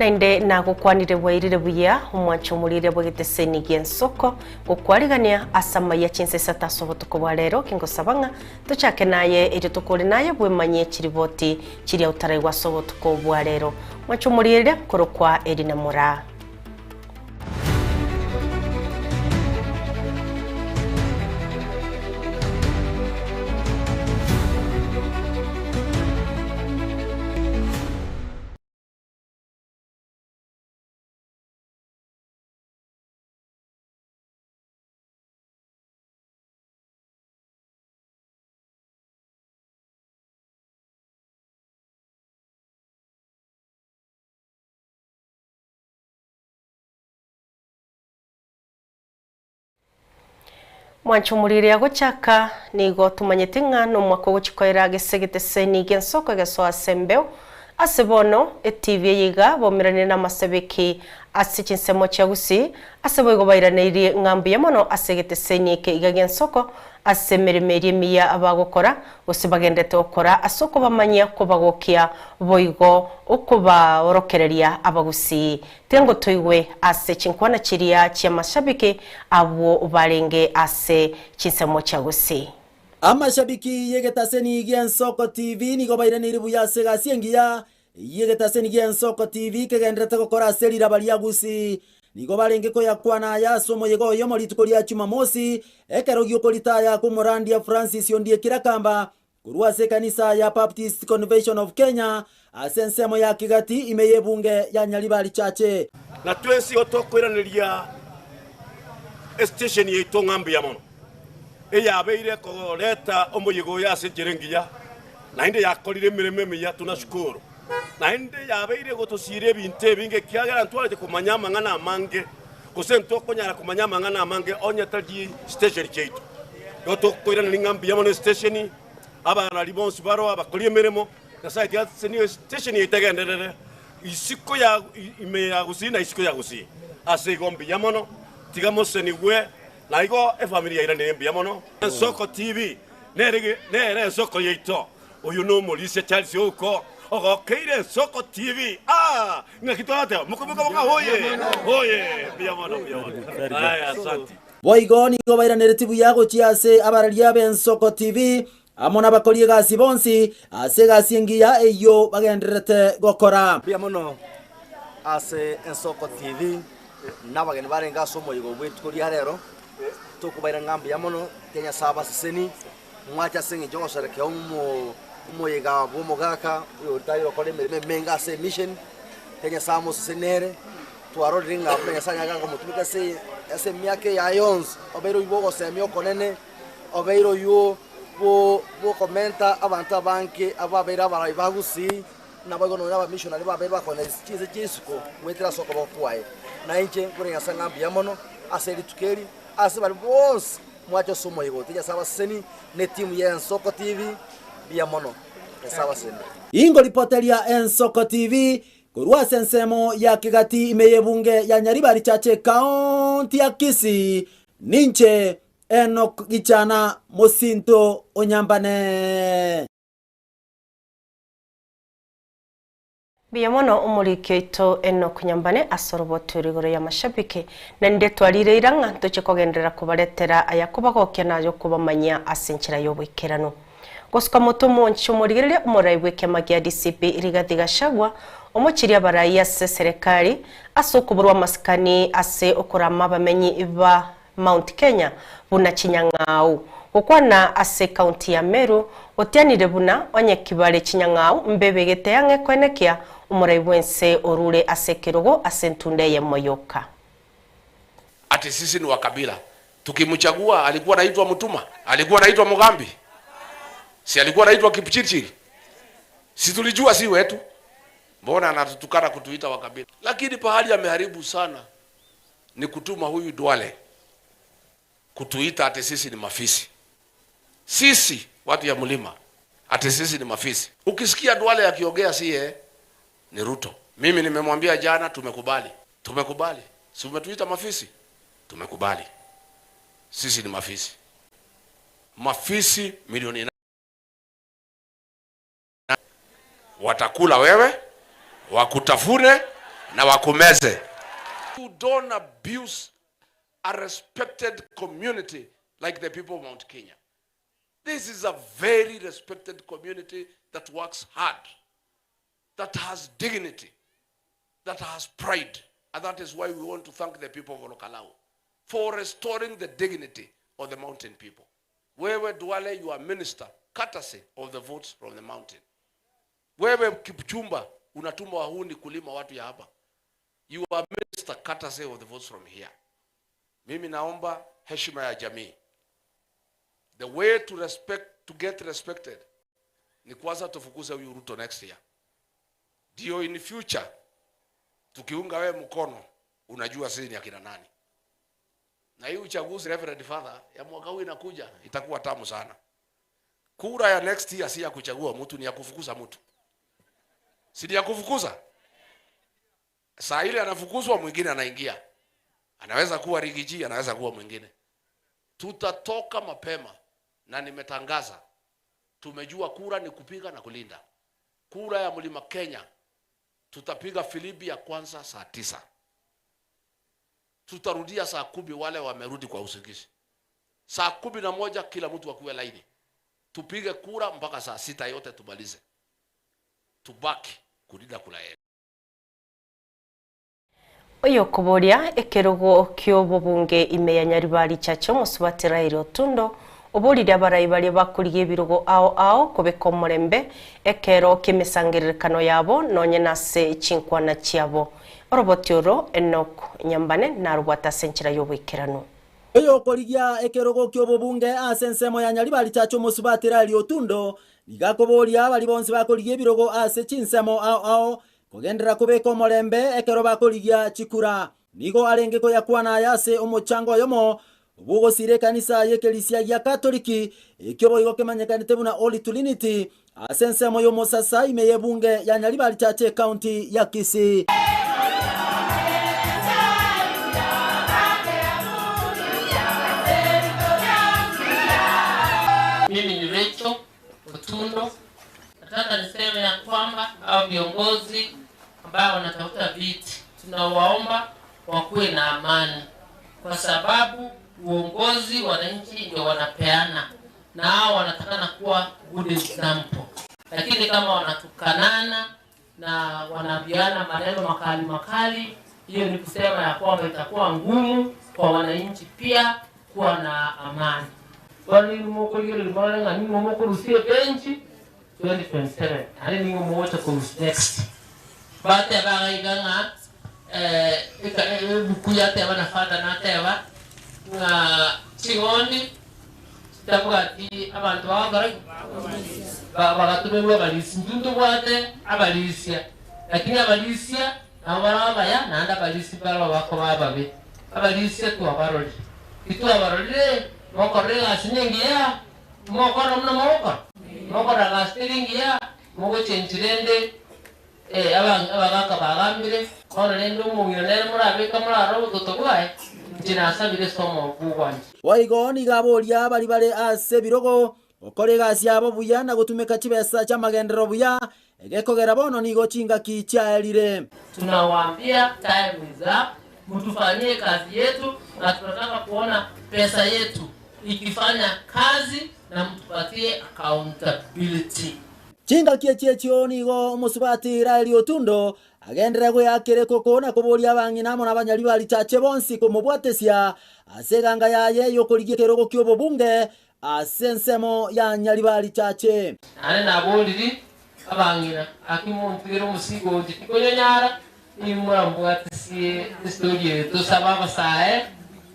Nainde nagokwanire bwairire buya omwancho omorire bwegeteseni gia ensoko gokwarigania ase amaya chinsesa ase obotuko bwa rero kingosaba ng'a tochake naye erio tokore naye bwemanye chiriboti chiria otaraigwa ase obotuko bwa rero mwancho omorire korokwa Erina Moraa. Mwancho omorire agochaka nigo tumanyete ng'a nomwaka ogochikoera gesegeteseni gi'ensoko gesoa ase embeo ase bono eTV eye iga baumeranire n'amasabiki ase chinsemo chia Gusii ase boigo bairaneirie ng'a mbuya mono ase egeteseni eke iga gi'ensoko ase emeremo eria emiya abagokora gose bagendete gokora ase okobamanyia kobagokia boigo okobaorokereria abagusii. Tengo toigwe ase chinkwana chiria chi'amashabiki abwo barenge ase chinsemo chia Gusii. Amashabiki y'egetaseni gi'Ensoko TV nigo bairaneirie buya ase egasi engiya y'egetaseni gi'Ensoko TV kegendererete gokora ase riraba ria Gusii. Nigo barenge koyakwana aya ase omoyega oyomo rituko ria Jumamosi, ekero gi'okoritaya kw'omorandia Francis Ondieki Rakamba korwa ase ekanisa ya Baptist Convention of Kenya ase ensemo ya Kigati ime y'ebunge ya Nyaribari Church. Na twensi igo tokoiraneria estation yaito ng'a mbuya mono, eyabeire koreta omoyega oyo ase enchera engiya, naende yakorire emeremo emiya, tunashukuru. Naende yabeire gotosiira ebinto ebinge, ekiagera ntwarete komanya amang'ana amange, gose ntokonyara komanya amang'ana amange onye tari station chiaito. Igo tokoiraneria ng'a mbuya mono estation, abarari bonsi baroo abakori emeremo, Nyasae tiga asesenie estation yaito egenderere isiko ya ime ya Gusii na isiko ya Gusii. Ase igo mbuya mono, tiga mosenigwe, na igo efamiri yairanire mbuya mono. Ensoko TV nere nere ensoko yaito. Oyo nomorisia Charles Ouko ogokeire Ensoko TV. Ah! Ng'aki torateba? Mokoboka boka hoye! Hoye! Mbuya mono, mbuya mono. Aya, asanti. Boigo nigo bairaneretie buya gochia ase abararia b'Ensoko TV amo nabakori egasi bonsi ase egasi engiya eyio bagendererete gokora. Mbuya mono ase Ensoko TV na abageni barenge ase omoyega obwo rituko ria rero, tokobaira ng'a mbuya mono, tiga Nyasae abaseseni, mwache ase eng'encho y'ogoserekea omoyega bw'omogaka oyo tari gokora emeremo emenge ase emission, tiga Nyasae amoseseni ere, twarorire ng'a buna Nyasae anyare komotumeka ase ase emiaka eye yonsi, obeire oyio bw'ogosemia okonene, obeire oyio bw'okomenta abanto abange ababeire abarai ba Gusii, naboigo nonya abamissionary babeire bakoenda chinse chia isiko goetera ase okoboko kwaye. Na inche nkore Nyasae ng'a mbuya mono ase rituko eri, ase baria bonsi mwacha ase omoyega oyo. Nyasae abasesenie na etimu ya Ensoko TV, mbuya mono. Nyasae abasesenie. Ingoripoteria Ensoko TV korwa ase ensemo ya Kegati ime y'ebunge ya Nyaribari Church Ekaunti ya Kisii, ninche Enock Gichana mosinto o Nyambane. Mbuya mono omoriki oito Enock Nyambane ase oroboto oro igoro y'amashabiki, na ninde twarire ira ng'a ntoche kogenderera kobaretera aya kobagokia na ay'okobamanyia ase enchera y'oboikeranu. Gosuka moto omonche omorigereria omorai bw'ekiama gia DCP Rigathi Gachagua omochirie abarai ase eserekari ase okoborwa amasikani ase okorama abamenyi ba Mount Kenya buna chinyang'au. Gokwana ase ekaunti ya Meru, otianire buna onye kibare chinyang'au mbebegete ang'e koenekia omorai bw'ense orure ase ekerogo ase entunda eyemo yoka. Ati sisi ni wa kabila. Tukimchagua alikuwa anaitwa Mutuma? Alikuwa anaitwa Mugambi? Si alikuwa anaitwa Kipchirchir? Si tulijua si wetu? Mbona anatutukana kutuita wa kabila? Lakini pahali ameharibu sana ni kutuma huyu Duale kutuita ati sisi ni mafisi. Sisi watu ya mlima ati sisi ni mafisi. Ukisikia Duale akiongea si ni Ruto. Mimi nimemwambia jana tumekubali. Tumekubali. Si umetuita mafisi? Tumekubali. Sisi ni mafisi. Mafisi milioni 8. Watakula wewe, wakutafune Na wakumeze. You don't abuse a respected community like the people of Mount Kenya. This is a very respected community that works hard, that has dignity, that has pride. And that is why we want to thank the people of Olokalau for restoring the dignity of the mountain people. Wewe Duale, you are minister, courtesy of the votes from the mountain. Wewe Kipchumba, unatuma wahuni kulima watu ya hapa. You are minister, courtesy of the votes from here. Mimi naomba heshima ya jamii. The way to respect, to get respected, ni kwanza tufukuze huyu Ruto next year. Ndio in future, tukiunga wewe mkono, unajua sisi ni akina nani. Na hii uchaguzi, Reverend Father, ya mwaka huu inakuja, itakuwa tamu sana. Kura ya next year si ya kuchagua mtu, ni ya kufukuza mtu. Si ni ya kufukuza? Saa ile anafukuzwa, mwingine anaingia. Anaweza kuwa Rigiji, anaweza kuwa mwingine. Tutatoka mapema na nimetangaza. Tumejua kura ni kupiga na kulinda. Kura ya Mlima Kenya tutapiga filimbi ya kwanza saa 9. Tutarudia saa 10 wale wamerudi kwa usingizi. Saa 11 kila mtu akuwe laini. Tupige kura mpaka saa 6 yote tumalize. Tubaki kulinda kura yetu. Oyo kuboria ekerogo ky'obubunge ime ya Nyaribari Chacho musubati Raila Otundo obolire abarai baria bakurigia ebirogo ao ao kobeka omorembe ekero ky'emisangererekano yabo nonye nase chinkwana chiabo oroboti oro Enoch Nyambane narubwata ase enchera y'oboikeranu. Oyo okorigia ekerogo ky'obubunge ase ensemo ya Nyaribari Chacho musubati Raila Otundo nigakoboria abari bonsi bakorigia ebirogo ase chinsemo ao ao kogendera kubeka omorembe ekero bakorigia chikura nigo arenge koyakwana yase omochango yomo bugosire kanisa yekelisia ya Katoliki ekyo boigo kemanyekanete buna Holy Trinity ase ensemo y'omosasa ime yebunge ya Nyaribari Chache county ya Kisii. Mimi ni Rachel Otundo. Nataka niseme ya kwamba au viongozi ambao wanatafuta viti, tunawaomba wakuwe na amani, kwa sababu uongozi wananchi ndio wanapeana na hao wanatakana kuwa good example. Lakini kama wanatukanana na wanaambiana maneno makali makali, hiyo ni kusema ya kwamba itakuwa ngumu kwa wananchi pia kuwa na amani. Wali mokoli mwana ni mokoli benchi 2027 ari ningo mocha ku next bate baga nga bukuya teba na fata na teba nga chingoni tabugati abantu bagara bagatume balisi ntuntu bwate abalisia lakini abalisia nabo baya nanda balisi balo bako bababe abalisia tuabaroli ituabarolire mokorega siningia mokoro mna mokoro mokora gasiringia mogo chenchirende abagaka bagambire kono rende omong'ina murabeka muraro obototo bwaye nchi nasabire somo bugwanje. Waigo nigaboria bari bare ase birogo okore gasi yabo buya na gutumika chibesa cha magendero buya egekogera bono nigo chingaki chaerire. Tunawaambia time is up, mtufanyie kazi yetu na tunataka kuona pesa yetu ikifanya kazi na mtupatie accountability. Chingaki echiechio nigo omusubati Raila Otundo agendere gwakire koko na kuboria bang'ina mo na banyaribari Chache bonsi kumubwatesia ase ganga yaye yokorigia kerogo ky'obobunge ase ensemo ya Nyaribari Chache. Nare naboliri abang'ina akimumpira omusigo ntitikonyonyara imurambwatisie story tusaba abasae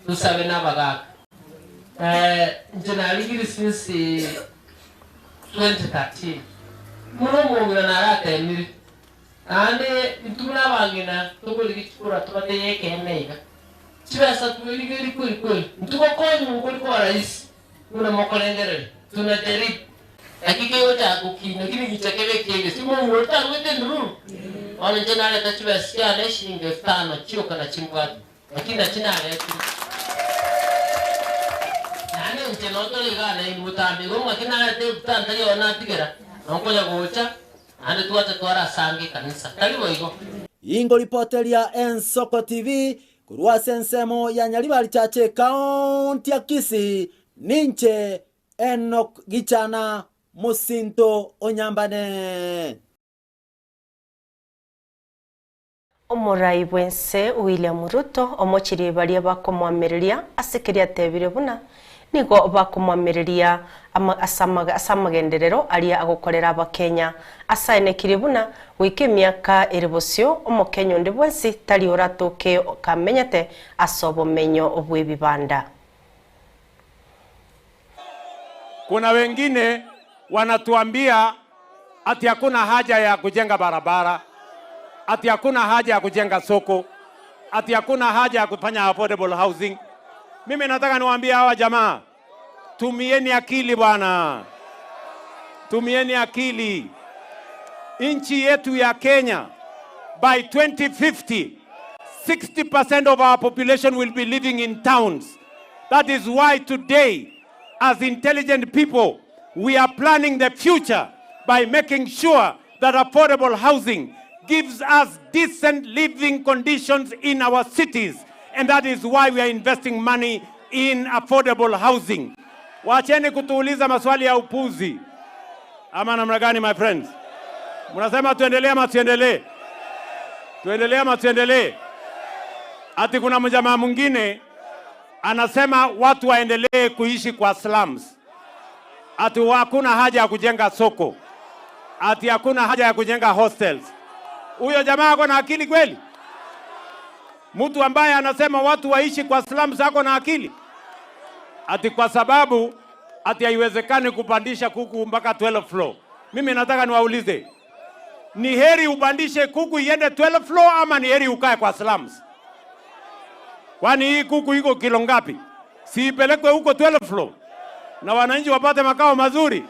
tusabe n'abagaka. Nje naligiri since 2013 muno mong'ina naratemire ande ntumuna abang'ina tukorigi chikura tubateye ekene iga chibesa tuirigeri kweli kweli ntugokonya ngori kwa rahisi muna mokolengerere tunajaribu lakini yote akukina kini gichakebe kiege simo ngota rwete nduru wana nje naleta chibesa ya shilingi 5000 chioka na chimbwati lakini nachina leta nane nje notoliga na imutambi gomwa kinalete butantari ona tigera nonkonya gocha ande tuacha twara sange kanisa talibo igo. Ingo ripoteria Ensoko TV kurwa sensemo ya Nyaribari Chache kaunti ya Kisii ninche Enoch Gichana Musinto Onyambane. Omorai bwense William Ruto omochiri baria bakomwamiriria asekeria tebire buna nigo bakomwamiriria asamagenderero aria agokorera abakenya asaenekire buna wike miaka eribosio omokenya onde bwensi tari oratoke kamenyete asobomenyo obwebibanda. Kuna wengine wanatuambia ati hakuna haja ya kujenga barabara, ati hakuna haja ya kujenga soko, ati hakuna haja ya kufanya affordable housing. Mimi nataka niwaambie hawa jamaa, tumieni akili bwana. Tumieni akili. Nchi yetu ya Kenya by 2050, 60% of our population will be living in towns. That is why today, as intelligent people, we are planning the future by making sure that affordable housing gives us decent living conditions in our cities. And that is why we are investing money in affordable housing. Wacheni kutuuliza maswali ya upuzi. Ama namna gani, my friends? Mnasema tuendelee ama tuendelee? Tuendelee ama tuendelee? Ati kuna mjamaa mwingine anasema watu waendelee kuishi kwa slums. Ati hakuna haja ya kujenga soko. Ati hakuna haja ya kujenga hostels. Huyo jamaa ako na akili kweli? Mtu ambaye anasema watu waishi kwa slums ako na akili? Ati kwa sababu ati haiwezekani kupandisha kuku mpaka 12 floor. Mimi nataka niwaulize, ni heri upandishe kuku iende 12 floor ama ni heri ukae kwa slums? Kwani hii kuku iko kilo ngapi? Si ipelekwe huko 12 floor na wananchi wapate makao mazuri?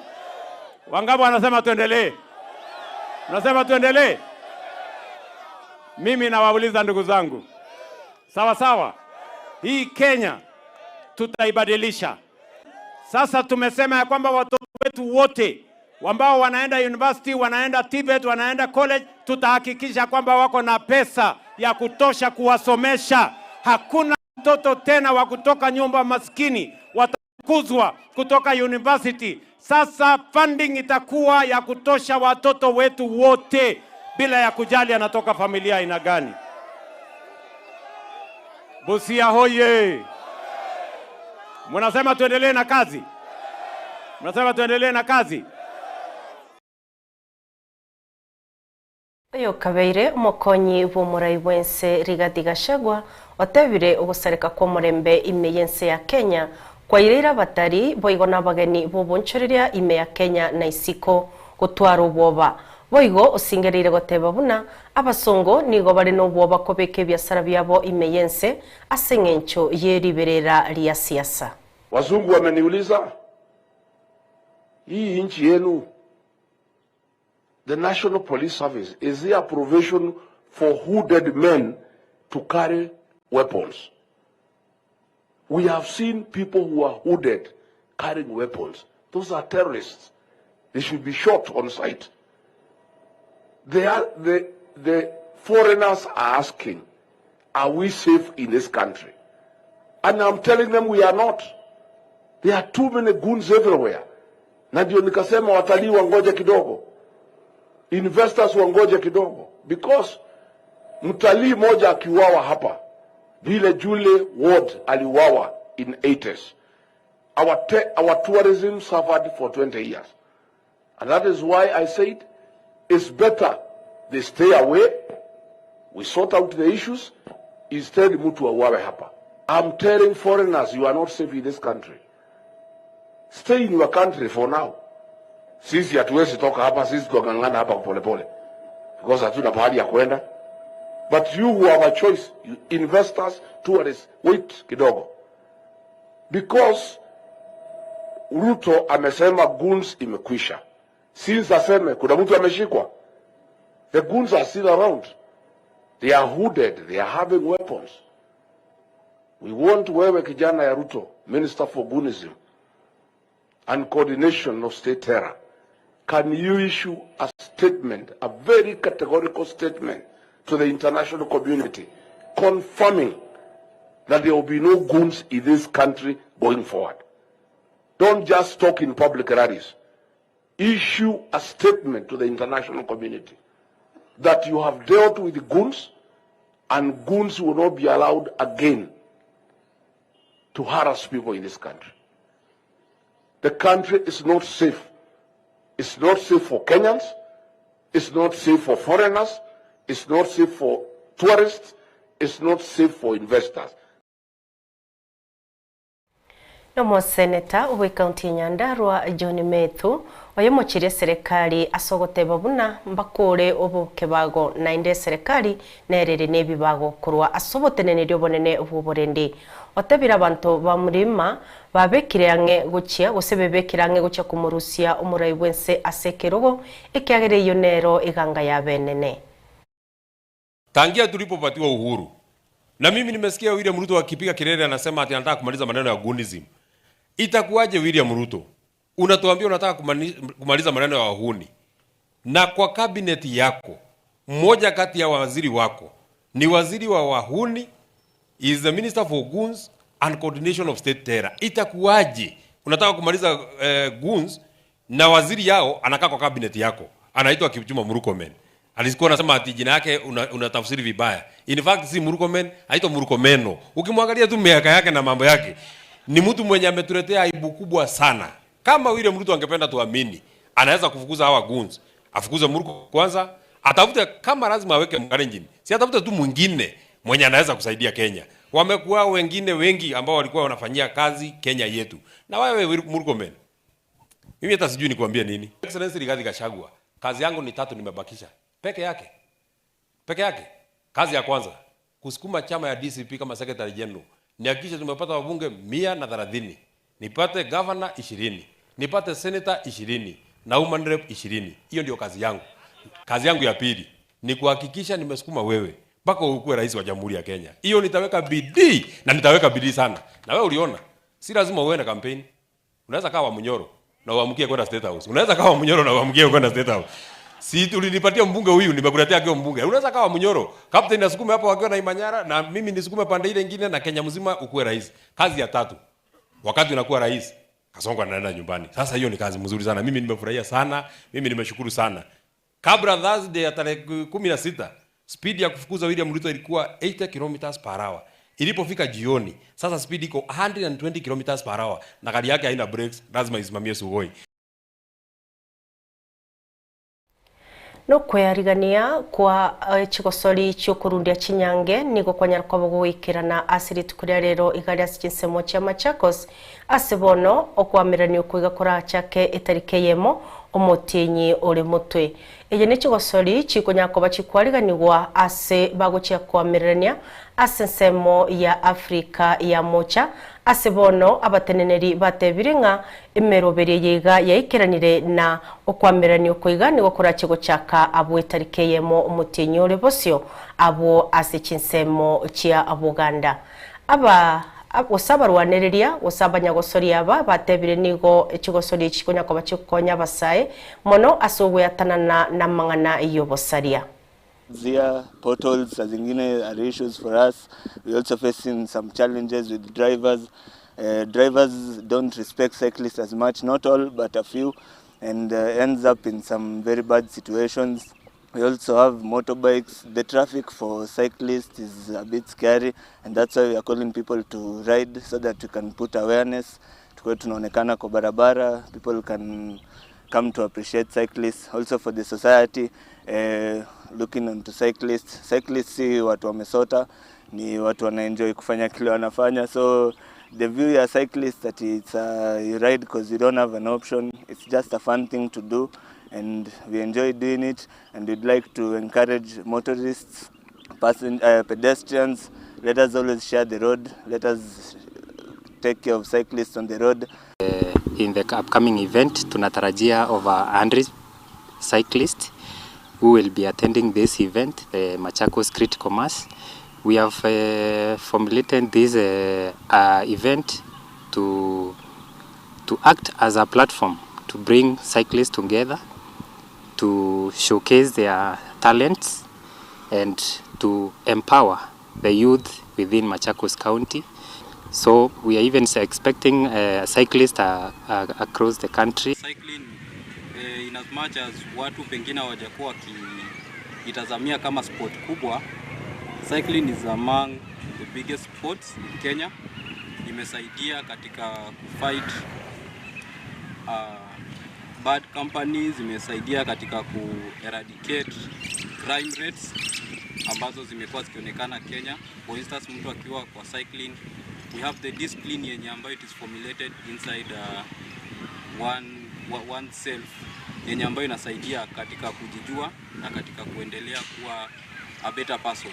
Wangapi wanasema tuendelee? Nasema tuendelee. Mimi nawauliza ndugu zangu, sawa sawa, hii Kenya tutaibadilisha. Sasa tumesema ya kwamba watoto wetu wote ambao wanaenda university, wanaenda TVET, wanaenda college, tutahakikisha kwamba wako na pesa ya kutosha kuwasomesha. Hakuna mtoto tena wa kutoka nyumba maskini watakuzwa kutoka university. Sasa funding itakuwa ya kutosha watoto wetu wote bila ya kujali anatoka familia aina gani. Busia hoye! Mnasema tuendelee na kazi? Mnasema tuendelee na kazi? Oyo kabeire omokonyi bw'omorai bwense Rigathi Gachagua otebire ogosareka kwa omorembe ime yense ya Kenya kwaireire abatari boigo na abageni bobonchoreria ime ya Kenya na isiko gotwara obwoba. Boigo osingereire goteba buna abasongo nigo bari n'obwoba kobeka ebiasara biabo ime yense ase eng'encho yeriberera ria siasa. Wazungu wameniuliza, hii nchi yenu, the National Police Service, is there a provision for hooded men to carry weapons? We have seen people who are hooded carrying weapons. Those are terrorists. They should be shot on sight. The foreigners are asking, are we safe in this country? And I'm telling them we are not. There are too many goons everywhere. Na ndio nikasema watalii wangoje kidogo. Investors wangoje kidogo. Because mtalii moja akiuawa hapa, vile Julie Ward aliuawa in 80s. Our tourism suffered for 20 years. And that is why I said it's better they stay away, we sort out the issues, instead mtu auawe hapa. I'm telling foreigners you are not safe in this country. Stay in your country for now. Sisi hatuwezi toka hapa, sisi tukang'ang'ana hapa pole pole. Because hatuna pahali ya kwenda. But you who have a choice, you investors, tourists, wait kidogo. Because Ruto amesema goons imekwisha. Since aseme kuna mtu ameshikwa. The goons are still around. They are hooded, they are having weapons. We want wewe kijana ya Ruto, Minister for Goonism and Coordination of State Terror. Can you issue a statement, a very categorical statement, to the international community confirming that there will be no goons in this country going forward. Don't just talk in public rallies. Issue a statement to the international community that you have dealt with goons and goons will not be allowed again to harass people in this country. The country is not safe. It's not safe for Kenyans. It's not safe for foreigners. It's not safe for tourists. It's not safe for investors. Nomo seneta uwe kaunti Nyandarua John Methu oyomochirie serikali asogoteba buna mbakore obokebago na inde serikali nerere nebibago kurwa asobotenenerio bonene obuborende otebira abantu bamurima babekire ange guchia gosebebekira ange guchia kumurusia omurai bwense asekerogo ekiagere iyo nero iganga ya benene. Tangia tulipopatiwa uhuru, na mimi nimesikia William Ruto akipiga kelele anasema ati anataka kumaliza maneno ya gunism. Itakuwaje William Ruto? Unatuambia unataka kumaliza maneno ya wahuni. Na kwa kabineti yako, mmoja kati ya waziri wako ni waziri wa wahuni, is the minister for goons and coordination of state terror. Itakuwaje unataka kumaliza goons na waziri yao anakaa kwa kabineti yako? Anaitwa Kipchumba Murkomen. Alikuwa anasema ati jina yake unatafsiri vibaya. In fact si Murkomen, anaitwa Murkomeno. Ukimwangalia tu miaka yake na mambo yake, ni mtu mwenye ametuletea aibu kubwa sana. Kama William Ruto angependa tuamini, anaweza kufukuza hawa goons. Afukuze Murko kwanza, atafute kama lazima aweke Mkalenjin. Si atafute tu mwingine mwenye anaweza kusaidia Kenya. Wamekuwa wengine wengi ambao walikuwa wanafanyia kazi Kenya yetu. Na wewe Murkomen, mimi hata sijui nikuambie nini. Excellency Rigathi Gachagua, kazi yangu ni tatu nimebakisha. Peke yake. Peke yake. Kazi ya kwanza, kusukuma chama ya DCP kama Secretary General. Nihakikishe tumepata wabunge 130. Nipate governor 20, nipate senator 20 na woman rep 20. Hiyo ndio kazi yangu. Kazi yangu ya pili ni kuhakikisha nimesukuma wewe mpaka ukuwe rais wa Jamhuri ya Kenya. Hiyo nitaweka bidii na nitaweka bidii sana. Na wewe uliona, si lazima uwe na campaign. Unaweza kawa Munyoro na uamkie kwenda State House. Unaweza kawa Munyoro na uamkie kwenda State House. Si ulinipatia mbunge huyu, nimekuletea akiwa mbunge. Unaweza kawa Munyoro, captain asukume hapo akiwa na Imanyara na mimi nisukume pande ile nyingine na Kenya mzima ukuwe rais. Kazi ya tatu, wakati unakuwa rais, Kasongo anaenda nyumbani. Sasa hiyo ni kazi mzuri sana. Mimi nimefurahia sana, mimi nimeshukuru sana. Kabla Thursday ya tarehe 16, speed ya kufukuza William Ruto ilikuwa 80 km per hour. Ilipofika jioni, sasa speed iko 120 km per hour na gari yake haina brakes, lazima isimamie Sugoi. No kweyarigania kwa chigosori chiokurundia chinyange nigo kwanyarwa bogwikirana asiri tukuria rero igari asikinsemo cha Machakos asebono okwamirani okuiga korachake etarike yemo omotinyi ore mutwe eye ne chigosori chikonyako bachikwariganirwa ase bagochia kwamirania ase nsemo ya Afrika ya mocha asebono abateneneri batebirenga emerobere yega yaikiranire na okwamirani okuiga nigo korachigo chaka abo etarike yemo omotinyi ore bosio abo ase chinsemo chia Buganda aba osabarwanereria osabanyagosori aba batebire nigo echigosori chikonyako bachikonya basae mono asogweatanana na mang'ana iyo bosaria. Zia potholes zingine are issues for us. We also facing some challenges with drivers. Drivers don't respect cyclists as much, not all but a few, and ends up in some very bad situations. We also have motorbikes. The traffic for cyclists is a bit scary, and that's why we are calling people to ride so that we can put awareness. Tukuwe tunaonekana kwa barabara, people can come to appreciate cyclists. Also for the society, looking onto cyclists. Cyclists si watu wamesota, ni watu wanaenjoy kufanya kile wanafanya. So the view ya cyclists that it's you ride because you don't have an option. It's just a fun thing to do, and we enjoy doing it, and we'd like to encourage motorists, pedestrians. Let us always share the road. Let us take care of cyclists on the road. In the upcoming event, tunatarajia over 100 cyclists who will be attending this event, the Machakos Critical Mass. We have formulated this event to act as a platform to bring cyclists together, to showcase their talents, and to empower the youth within Machakos County. So we are even expecting cyclists across the country. Cycling, in as much as watu pengine hawajakuwa wakiitazamia kama sport kubwa, cycling is among the biggest sports in Kenya. Imesaidia katika kufight bad companies, imesaidia katika ku eradicate crime rates ambazo zimekuwa zikionekana Kenya. For instance, mtu akiwa kwa cycling, we have the discipline yenye ambayo it is formulated inside one self yenye ambayo inasaidia katika kujijua na katika kuendelea kuwa a better person.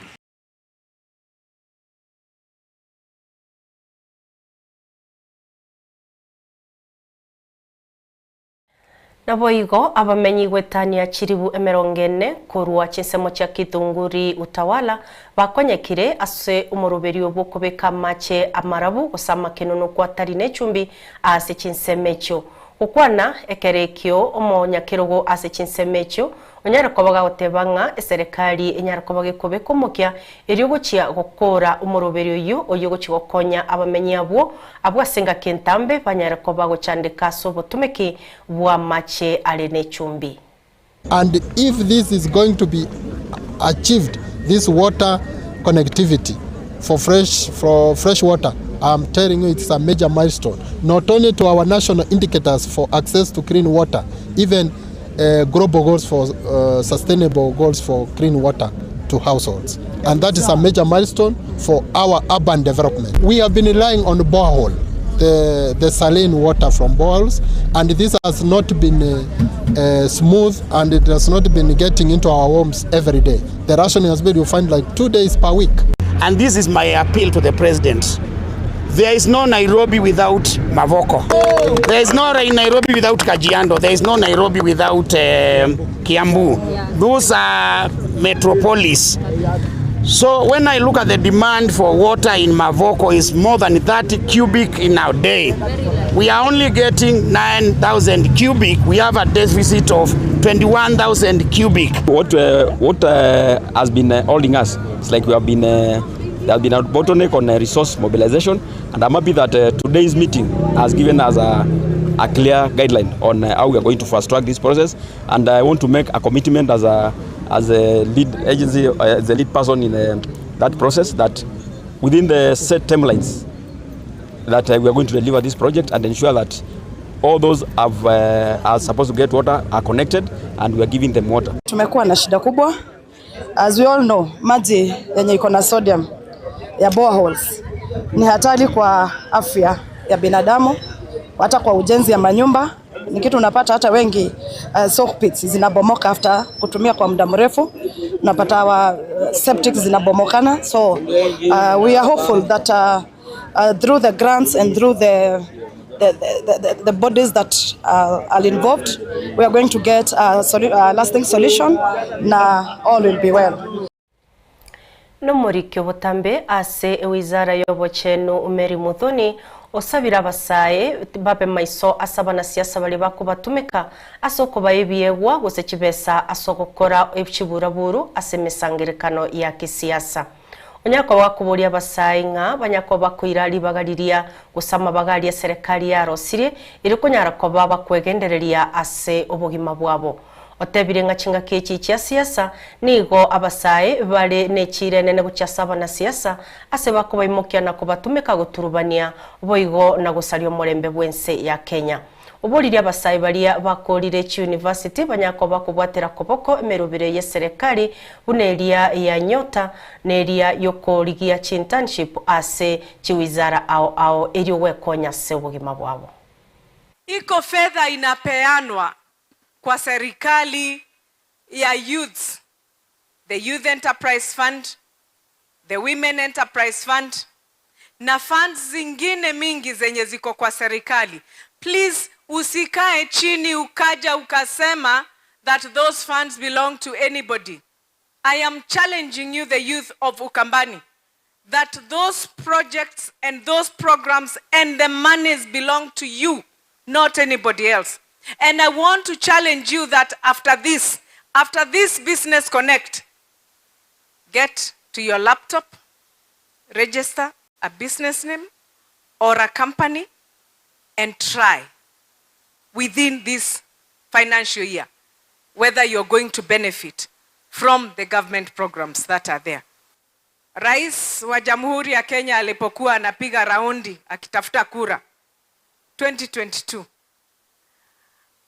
Naboigo abamenyi gwetania chiribu emerongene korwa chinsemo chia Kitunguri utawala bakonyekire ase umuruberi obokobeka mache amarabu gosama kenono kwa tari nechumbi ase chinsemecho gokwana ekerekio omonyakerogo ase chinsemecho onyara kobaga gotebanga eserikali enyara kobaga kobekomokia eriogochia gokora umuruberi oyo oyogochi gokonya abamenyi abwo abwasenga kentambe banyara kobago chandika sobo tumeki bwa mache ale nechumbi. And if this is going to be achieved, this water connectivity for fresh water, I'm telling you it's a major milestone, not only to our national indicators for access to clean water, even global goals for sustainable goals for clean water to households. And that is a major milestone for our urban development. We have been relying on borehole, the saline water from boreholes, and this has not been smooth, and it has not been getting into our homes every day. The rationing has been, you find like 2 days per week. And this is my appeal to the president. There is no Nairobi without Mavoko. There is no Nairobi without Kajiado. There is no Nairobi without Kiambu. Those are metropolis. So when I look at the demand for water in Mavoko is more than 30 cubic in a day. We are only getting 9,000 cubic. We have a deficit of 21,000 cubic. What has been holding us? It's like we have been there has been a bottleneck on resource mobilization, and I'm happy that today's meeting has given us a clear guideline on how we are going to fast track this process. And I want to make a commitment as a lead agency, as a lead person in that process, that within the set timelines that we are going to deliver this project and ensure that all those are supposed to get water are connected and we are giving them water. Tumekuwa na shida kubwa. As we all know, maji yenye iko na sodium ya boreholes ni hatari kwa afya ya binadamu, hata kwa ujenzi ya manyumba. Ni kitu unapata hata wengi soak pits zinabomoka after kutumia kwa muda mrefu. Unapata septic zinabomokana. So we are hopeful that through the grants and through the bodies that are involved, we are going to get a lasting solution. Na all will be well. Nomorikyo botambe ase wizara yobochenu Mary Muthoni osabira abasae babe maiso asaba na siasa bali bakubatumika asoko baebiegwa gose chibesa asokokora echiburaburu ase misangirekano ya kisiasa. Onyako wakuboria abasae ng'a banyako bakuira libagaliria gusama bagalia serikali ya rosirie irikunyara koba bakwegendereria ase obogima bwabo. Otebire nga chinga kechi chia siasa nigo abasae bale nechire nene guchasaba na siasa ase bakuba imokia na kubatumika guturubania boigo na gusario murembe bwense ya Kenya. Oborire abasae baria bakorire chi university banyako bakubwatira koboko emerubire ye serikali buneria ya nyota neria yokorigia chi internship ase chiwizara ao ao erio wekonya se obogima bwabo. Iko fedha inapeanwa kwa serikali ya youths, the Youth Enterprise Fund, the Women Enterprise Fund, na funds zingine mingi zenye ziko kwa serikali. Please usikae chini ukaja ukasema that those funds belong to anybody. I am challenging you, the youth of Ukambani, that those projects and those programs and the monies belong to you, not anybody else. And I want to challenge you that after this Business Connect, Get to your laptop, register a business name or a company and try within this financial year whether you're going to benefit from the government programs that are there. Rais wa Jamhuri ya Kenya alipokuwa anapiga raundi akitafuta kura 2022,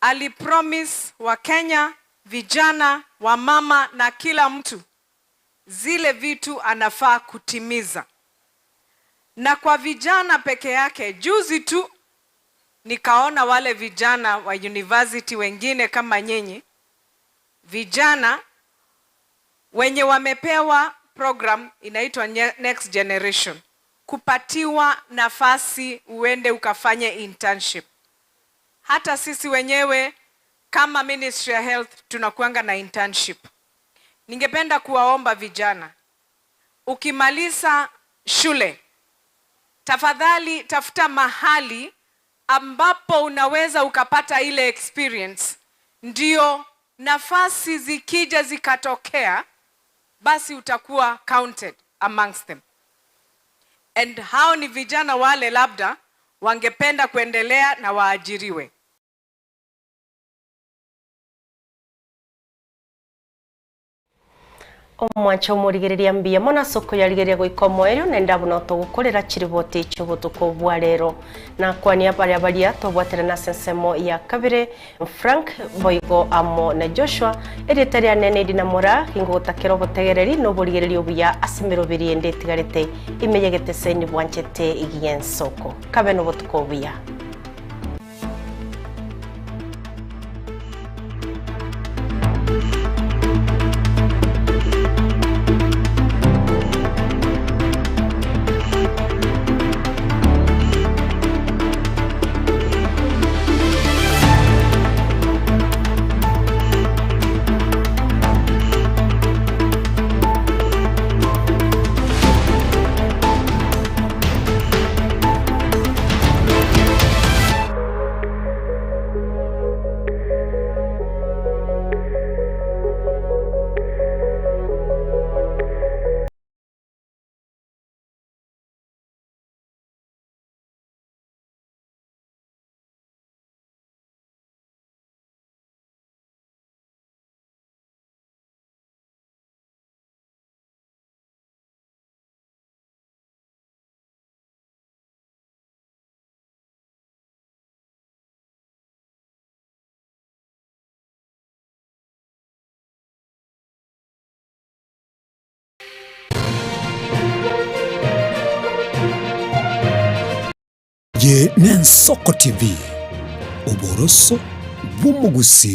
alipromise Wakenya, vijana, wamama na kila mtu zile vitu anafaa kutimiza. Na kwa vijana peke yake, juzi tu nikaona wale vijana wa university wengine kama nyinyi, vijana wenye wamepewa program inaitwa Next Generation, kupatiwa nafasi uende ukafanye internship. Hata sisi wenyewe kama Ministry ya Health tunakuanga na internship. Ningependa kuwaomba vijana, ukimaliza shule, tafadhali tafuta mahali ambapo unaweza ukapata ile experience, ndio nafasi zikija zikatokea, basi utakuwa counted amongst them. And hao ni vijana wale labda wangependa kuendelea na waajiriwe. Omwancho omorigereria mbuya mono ase okoyarigereria goika omoerio naende abwo no togokorera chiriboti chiobotuko bwa rero na kwania baria baria tobwaterana ase ensemo ya kabere Frank Boigo amo na Joshua erieta ria nene Edina Mora ingogotakera obotegereri na oborigereria obuya ase emeroberi ende etigarete imeyegete seni bwanchete igiya ensoko kabe na obotuko obuya. Ye Nensoko TV, oboroso bw'omugusi.